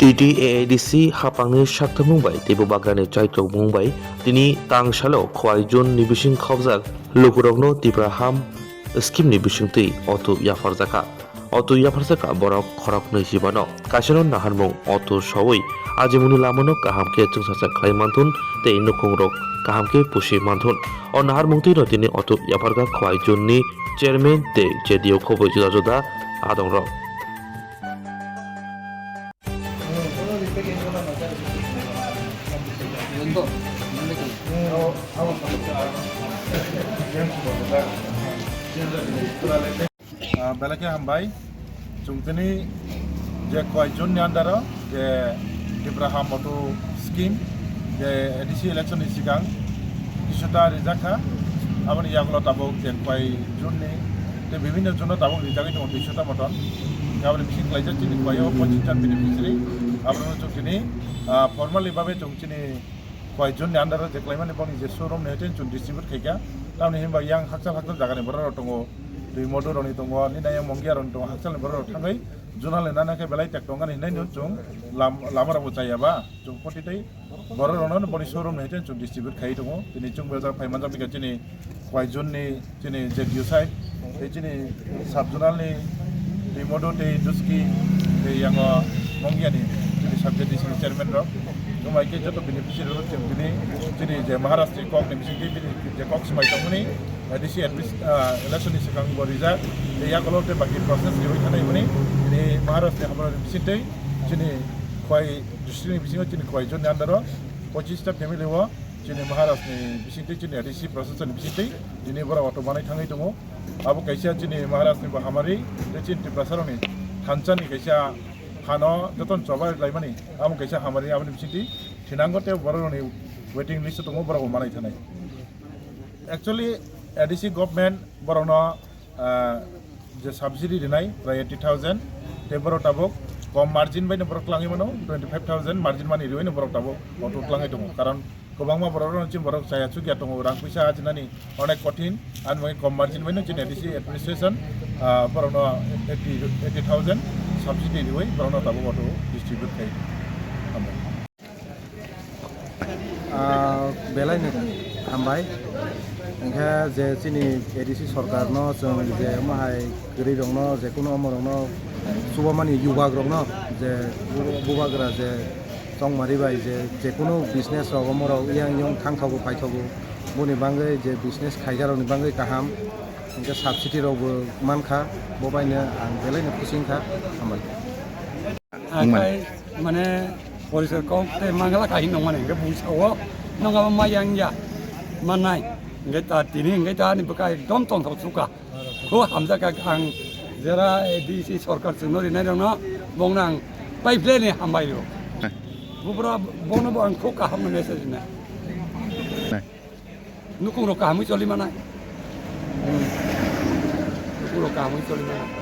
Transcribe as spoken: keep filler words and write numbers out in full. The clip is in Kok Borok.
T T A A D C hapangni saktharmung bai tei bubagrani chaitokmung bai tini tang salo khwai June ni bising khobjak lukurokno Tipra Ham scheme ni bisingtwi auto yapharjakha. Auto yapharjakha borok khoroknwi hibano. Kaisano naharmung auto sowi ajimungni lamano kaham khe chwngsacha khlai manthun tei nukhungrok kaham khe pusi manthun. O naharmung twino tini auto yapharkha khwai June ni chairman tei J D O khobwi juda juda adongrok. Ah, belai khe hambai. Chwng tini je khwai June ni under o je Tipra Ham auto scheme je A D C election ni sikang duiso ta rijak kha. Aboni yagulo tabuk je khwai June ni tei bibhinno June o tabuk rijagwi tongo duiso ta moton. Aboni bising klaijak chini khwai o pochisjon beneficiary. Abono chwng tini, ah, formally babe chwng chini khwai June ni under o je klaimani boni je showroom ni hoite chwng distribute khaikha. Tamni hinba yang hakchal hakchal jaga ni borok rok tongo. Twi modu rok ni tongo, nini yang Mongia rok ni tongo, hakchal ni borok rok thangwi zonal ni nana khe belai tek tongani hinai no chwng lam-, lama rok bo chaya ba. Chwng poti tei borok rokno boni showroom ni hoite chwng distribute khaiwi tongo. Tini chwng bejak phai manjak bikha chini khwai June ni chini J D U side, tei chini sub zonal ni twi modu tei duski tei yango Mongia ni chini sub J D C ni chairman rok. Tongbai khe joto beneficiary rok chwng tini chini je Maharaj ni kok ni bising twi bini je kok swmai tongmani A D C admis-, ah, election ni swkang bo rijak tei yagulo tei baki process riwi thanai hwnwi tini Maharaj ni hamrani bising twi chini khwai district ni bisingo chini khwai June ni under o pochissta family o chini Maharaj ni bisingtwi, chini A D C process ni bisingtwi tini borok auto manwi thangwi tongo. Abo kaisa chini Maharaj ni bo hamari tei chini Tiprasa rokni thansa ni kaisa phano jotono choba laimani abo kaisa hamari aboni bisingtwi thinango tei borok rokni waiting list o tongo borok bo manwi thanai. Actually, A D C government borokno ah, je subsidy rinai prai eighty thousand, tei borok tabuk kom margin bai no borok twlangwi mano, twenty five thousand margin mani riwi no borok tabuk auto twlangwi tongo. Karon kwbangma borok rok chini borok chaya chukya tongo, rang puisa ajinani onek kothin, ani bagwi kom margin bai no chini A D C administration, ah, borok no eighty, eighty thousand subsidy riwi borok no tabuk auto distribute khai. Ah, belai no hambai. Hingkhe je chini A D C sorkar no chwng je omo hai kwrwi rok no, je kunu omo rok no chubamani yubak rok no, je bu-, bubagra je chongmari bai je, je kunu business rok omo rok yang yong thang thogo phai thogo, boni bagwi je business khaijak rok ni bagwi kaham, hingkhe subsidy rok bo mankha, bo bai no ang belai no khusi wngkha, hambai. Akai mane porisor kok tei mangala kahi nongmani hingke bung sao nongma ma yang ya manai hingke ta tini hingke ta ni bwkha ekdom tongthok suka kho hamjak ang jera A D C sorkar chwngno rinai rokno bongno ang pipeline ni hambai rw bubra bongno bo ang kho kaham no message rinai nukung rok kahamwi choli manai nukung rok kahamwi choli manai.